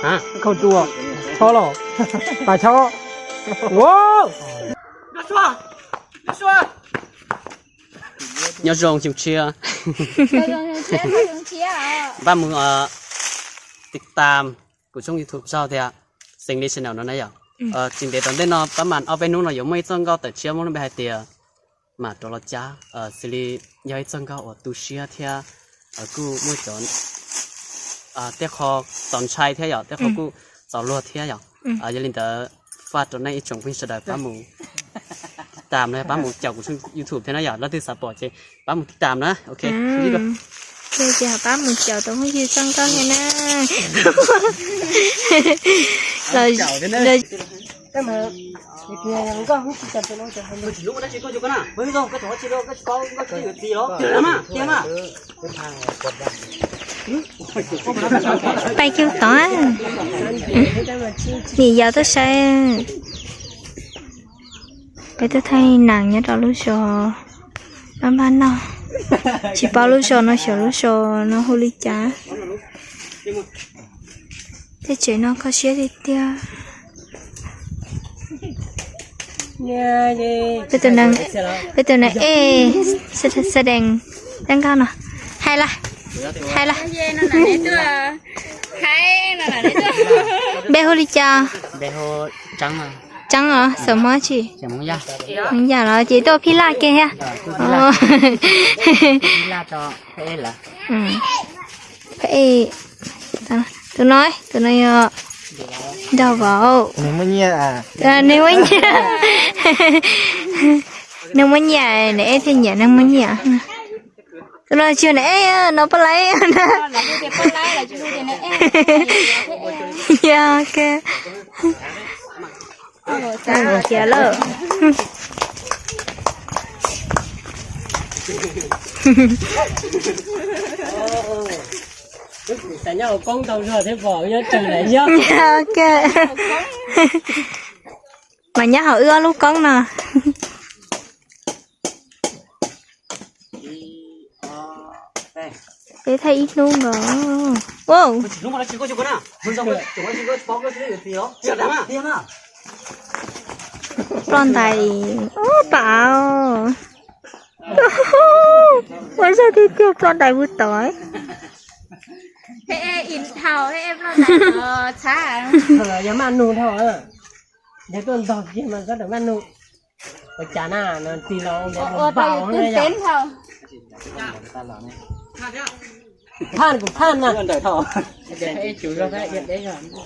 Hais, khaus tua, chob los, pas chob. Wow. Nyob zoo xyoo tshiab. Pab mus tiv tam kuv tshooj YouTube zog tias Xeev Lis Channel no na yom. Tsis ntev tom ntej no pab mam ob peb hnub no yuav muaj ib txoj nkauj tawm tshiab muaj lub npe hais tias Mam Rov Los Cab, xws li yog ib txoj nkauj uas tu siab thiab kuj muaj cov tej qho txaus ntshai thiab yom, tej qho kuj txaus luag thiab yom. Yog li ntawd, faj rau nej ib tsoom phooj ywg sawv daws pab mus tiv tam no, pab mus caum kuv tshooj YouTube thiab na yom. Leej twg xav pom ces pab mus tiv tam na. Ok, ces pab mus caum tau phooj ywg txoj nkauj thiab na. Pais kiag tod, nim yau tuaj saib peb tuaj thaij nees nyob rau lub zos Pab Npab Noj, tsis paub lub zos no xyov lub zos no hu li cas. Tej tsev no kho siab tiag tiag. Peb tus neeg ej, xa dees, dab nkauj no, hais lawm, hais lawm. Npe hu li cas? Tseeb os, xeem Hmoob tsi? Hmoob Yaj los ces tuaj phij laj kiag thiab. Tus no, tus no yog nraug vauv. Neeg muaj nyiaj, neeg muaj nyiaj, nws ej thiaj nyiam neeg muaj nyiaj. Tus no tsis yog nws ej, no poj laib. Yog, tiav lawm. Mas nyob hauv wb ob lub koob no. Peb thaij ib hnub nkaus. Ploj ntais, ub, pam. Ua zaj tiag tiag, ploj ntais vwm tod. Yog maj nug dhau, yog tuaj ntog kiag mas txhob rawm maj nug. Ua cas na, no tig los npaum no. Phaj kuv phaj na.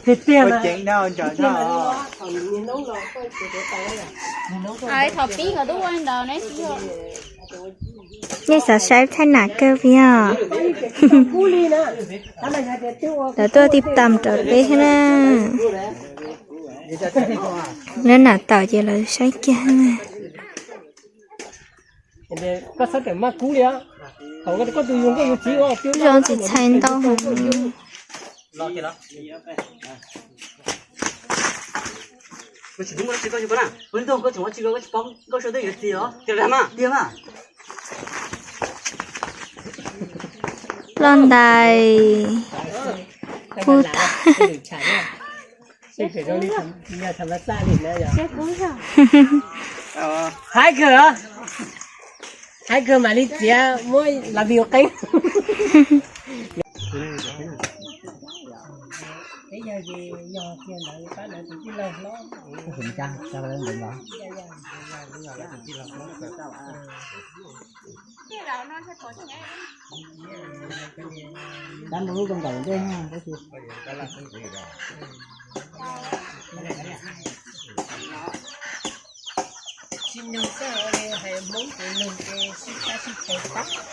Tiag tiag mas. Nej xav saib thaij nam kawg puas yog? Lawv tuaj tiv tam rau peb thiab na. Lawv nam tawm ces lawv saib kiag. Zoo tsis txhais ntau heev. Ploj ntais, puv tag. Haib kawg, haib kawg mam li txiav muab los view qeeb.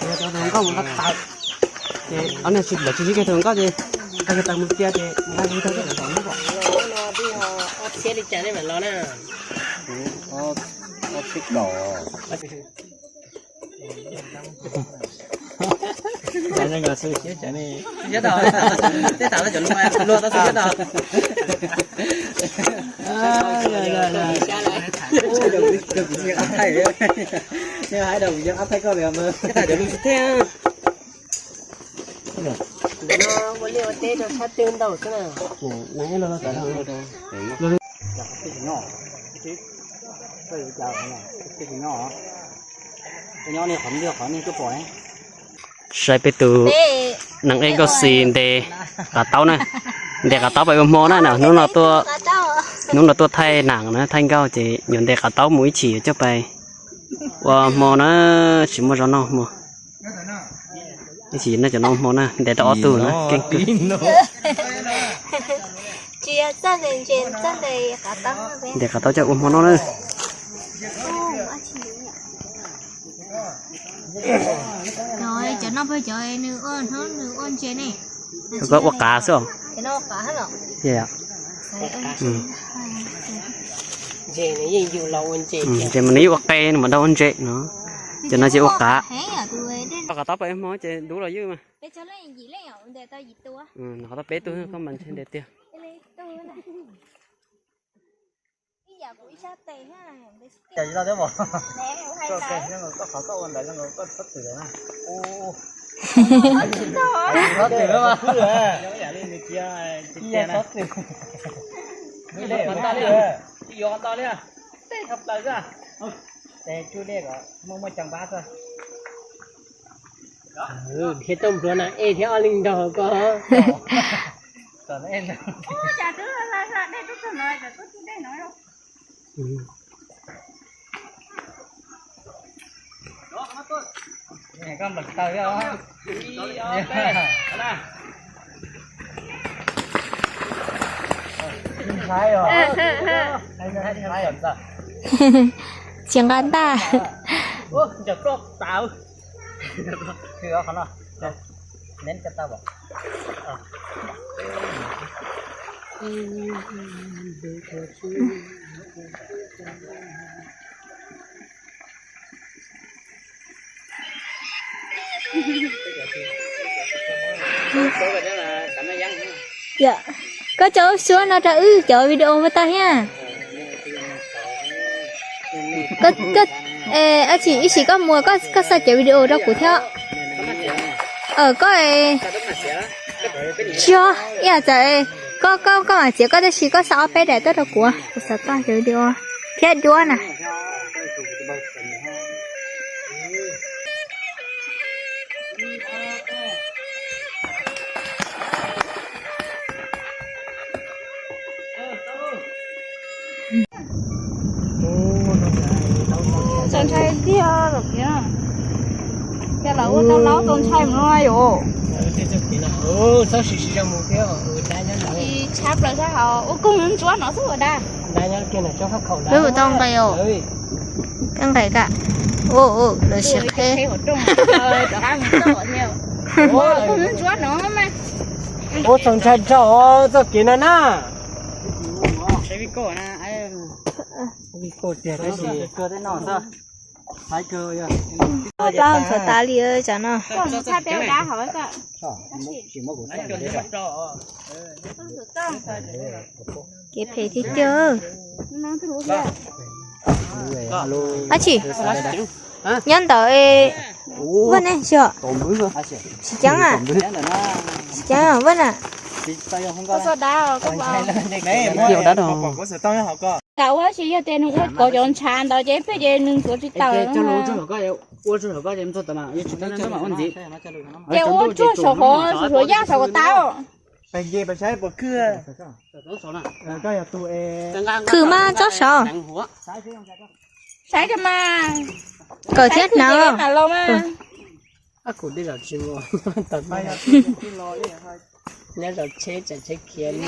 Yog tau tus hluas nkauj mus nqa tawm, ces ob niag tsis, lawv tsis sib kiag tus hluas nkauj ces nqa kiag tawm mus cia ces nqa kiag tawm nyob kom. Tej tas luag tau xu siab tau. Hais rau kuv yog ab thaij koj li mas. Tej tas cov lus thiab. Ua liaj ua teb rau sab twg ntau xwb na. Saib peb tus neeg ej Nkauj Xis ntes qav taub na. Ntes qav taub pais ua hmo na, hnub no tuaj, hnub no tuaj thaij nam na, thaij nkauj ces yuav ntes qav taub mus ib chim coj pais ua hmo na, tsis muaj zog noj hmo. Ib chim noj cov no hmo na, ntes tau ob tug na, keej kawg. Ntes qav taub coj ua hmo noj na. Cov no pab cov nws ua hnub nws ua ntses ne. Koj ua qav xwb os. Ntses mas nws yeej ua qe no mas dau ua ntses no. Ces no ces ua qav. Qav taub pais hmo ces dub los ywj mas. Qhov tau peb tug koj mas ntshe ntes tiag. Thiab toj npluav na ej thiab ob leeg nraug ko. Tsis nqa ntaj. Yog koj tso lub suab no rau wb cov video puas tau thiab? Ib sim koj mus koj xa cov video rau kuv thiab. Koj tsis yog ib yam txawm koj, koj, koj mam txiav koj tab sis koj xa ob peb daim tuaj rau kuv, kuv xav tau cov video thiab duab na. Txaus ntshai tiag los kiag. Cas lawv ua tau laub txaus ntshai mus no yom. Txhob siv siv zog mus thiab. Tshab plaws sab hauv ua koog ntsuab no xwb ua dab. Peb ua tau nqe os. Koj nqe ka. Lawv siv qheb. Ua txaus ntshai dhau txoj kev no na. Plaub ntxuav tas li tsam no. Kev phem tiag tiag. Dab tsi? Nyob ntawd. Vaj ne, tsis yog? Tsis ceeb a? Tsis ceeb, vaj na. Ua tsis yog tias nws ua kov cov ntshav ntawd ces peb ces nws ntxuav tsis tau. Ces ua tsuag saum hov, suav yaj saum ko tau. Khwm mas tsob saud. Saib mas. Kawm thiab hnav. Nyob zov tsheb tsam tsheb khiav li.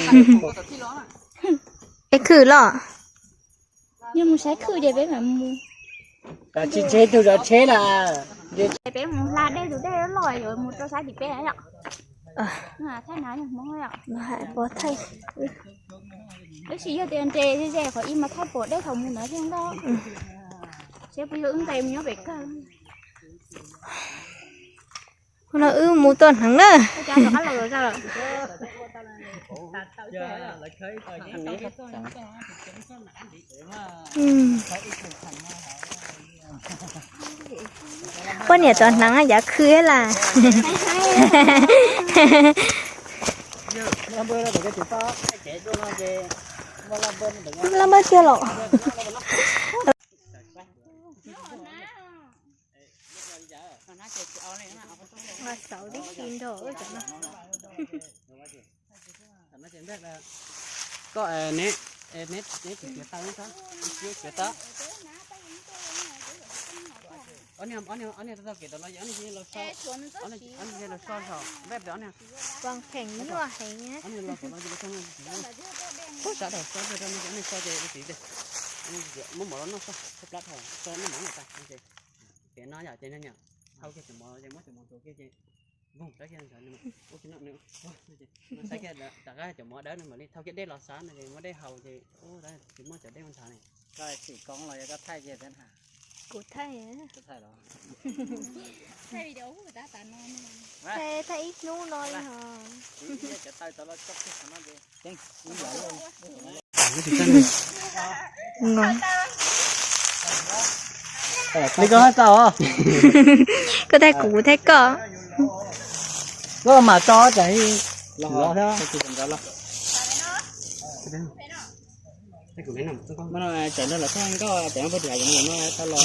Es khwm los? Yog mus saib khwm ces peb mam mus. Tsis tseg tus zov tsheb lawm. Peb mus hla dej tus dej loj yuav mus rau sab tim peb yom. Thaij na yog Hmoob yom. Tab sis yog tias nres ze ze qhov ib mas thaij pom dej thaum mus ntawd thiaj nkauj. Seb puas yog wb nqes mus nyob pem kawg. No wb mus tua hneev na. Poj niam tua hneev yav khw las. Lab npawb tiag los. Xauv tib si nrog cov no. Koj, neb, neb, neb tsis khaws taw, khaws taw. Ob niag, ob niag, ob niag tau kev tom no ces ob niag los so, ob niag los so zog, peb pem ob niag. Pos kheem nyuaj heev. Ob niag los tom no ces lawv tau mus sab dhau so rau no ces ob niag so ces tiv tes muab mov los noj so, so plab dhau so noj mov noj tas ces pem no yom ces no yom, hau kiag cov mov ces muab cov mov tuav kiag ces voog rab kiag ntawd ua kiag no, saib kiag rov qab cov mov dawb no mam li thau kiag dej los xav no ces muab dej haus ces tsis muaj cov dej ua nthav ne. Koj tsim koob los yog koj thaij kiag thiab na? Kuv thaij. Kuv thaij los? Thaij video tab tom no. Thaij, thaij ib hnub no li hos. Cov taw tod los coj kiag qhov no ces Li koj tau. Koj thaij kuv, kuv thaij koj. Koj mam tso tsam los thiab. Tseem nrog lawm txog nkauj, tseem nrog lawm txog nkauj, tseem nrog pog tias yog no tau los.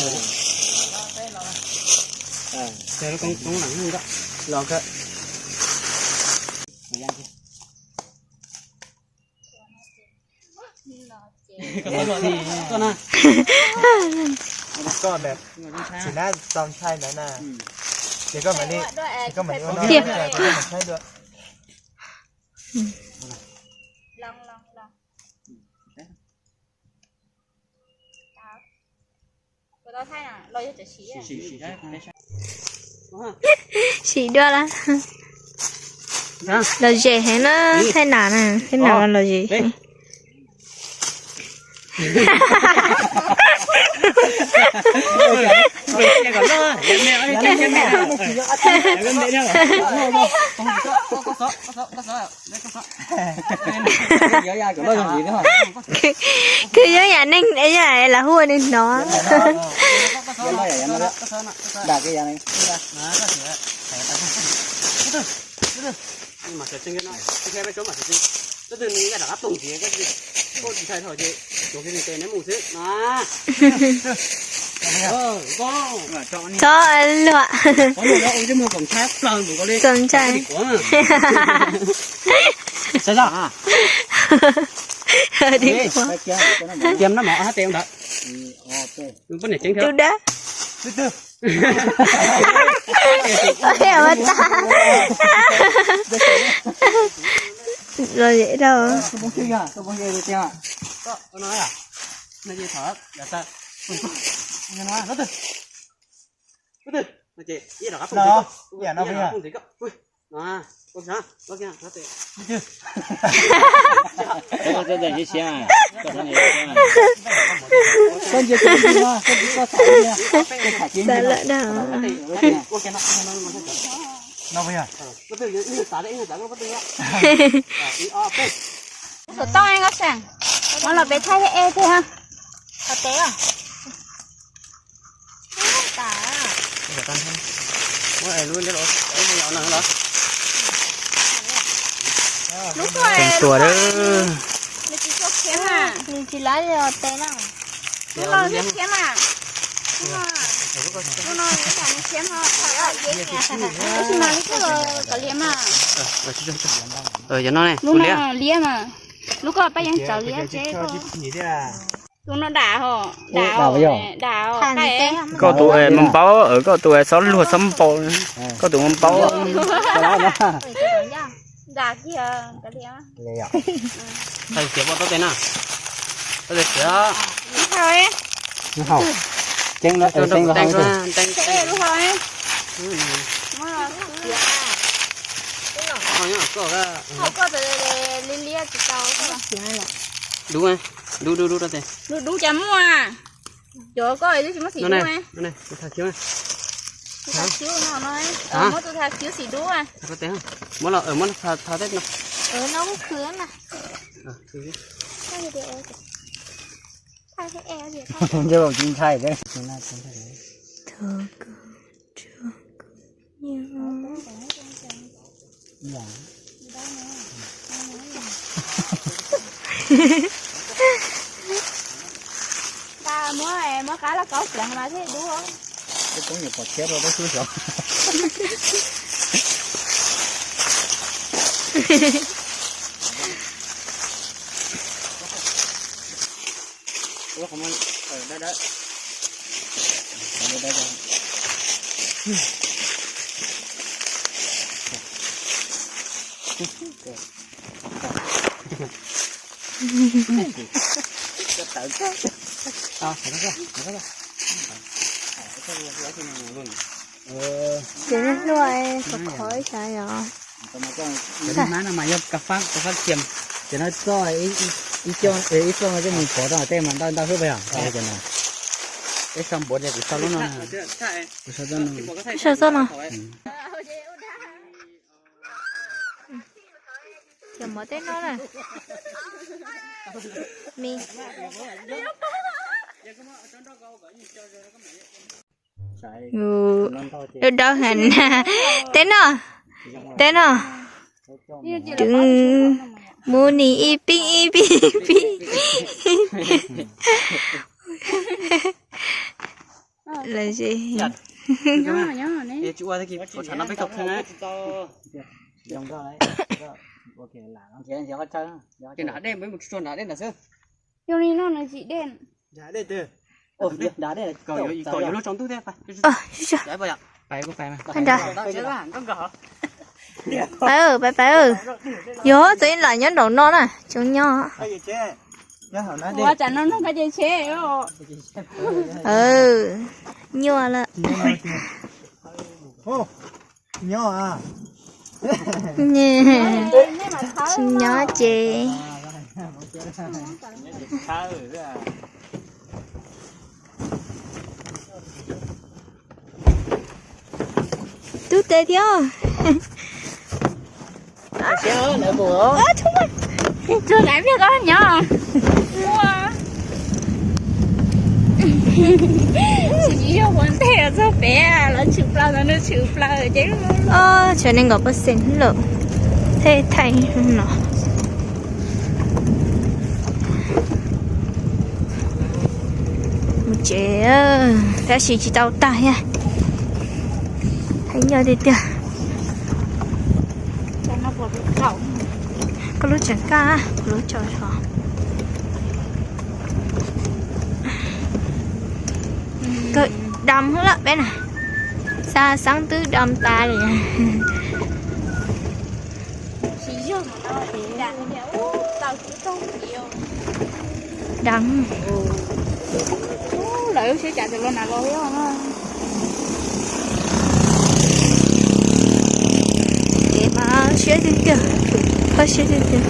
Los kawg. Koj na, tsis nab txaus ntshai ntawd na. Ces koj mam li, ces koj mam li ua no, koj mam saib dua. Sim dua lawm. Lom zem heev na, thaij nam na, thaij nam los lom zem. Kwv yeej yam neeg, yam lawv hu ua li no. Txhob luam. Txaus ntshai. Tiam no mas hab tes ntawd. Poj niam ceeb thiab. Tus dab. Los zem dhau. Xav lawm dag. Tus toj nkauj seem, muab los peb thaij thiab eb tiag. Qhov tes. Lub tuaj, lub tuaj, nws tsis tuaj khiav mas, nws tsis lab li os tes na. Lub no thiab khiav mas. Lub no, lub no nws khiav mas, tab sis mas lub tuaj los kav liam mas. Lub no liab mas. Lub koj pab yeej tsaws liab tsev koj. Tus no dam ho, dam, dam. Koj tus mus npaub, koj tus xob luag xob npau, koj tus mus npaub. Dam kiag. Thaij khiav poj tab tes na. Tab tes khiav. Ceeb lub hau. Koj tus li liab tsis tau. Dub, dub, dub, dub tab tes. Dub, dub cas muaj. Cov koj twb tsis muaj xim dub. Tus thav cub no no, muab tus thav cub xim dub. Muab los, muab thav thav teb no. No kuj khwv na. Nyob tsis ntshai thiab. Muab, muab qab los kaub pleev mas thiaj dub. Peb poob nyuam qhuav tshiab rau peb xub xyov. Ces nej hlua khov khov ib sab yom. Cov no mas yog ka fab, ka fab thiam. Ces no txoj ib, ib txoj no coj mus pov rau tej mas ntau ntau xwb pas yom. Cov no peb sau npuav ces kuv sau lub no, kuv sau txoj no. Sau txoj no. Cov mov tej no na. Mi. Dawb dawb heev na. Teb no, teb no. Mus nim ib pib ib pib ib pib. Lawv ze. Nram dej, nram dej. Pais, pais, pais, yog txawm lam nyob nraum no na, tsoom nyob. Nyuaj lawm. Tsis nyob ces. Tub tes thiab. Tsuas kav pliag koj nyob. Tsis yog ua ntej txog pem los tshwm plaws ntawd, nws tshwm plaws ces. Tshuav nees nkaum percent lawm, thiaj thaij no. Mus tsev, tab sis tsis tau tag thiab. Heev nyob tiag tiag. Koj lub tseem kaj, kuv lub tsaus zog. Kawg dam lawm peb na. Xa xeeb twb dam tas li. Dam. Lawv lub siab cas los na los. Ces mas siab tiag tiag, kho siab tiag tiag.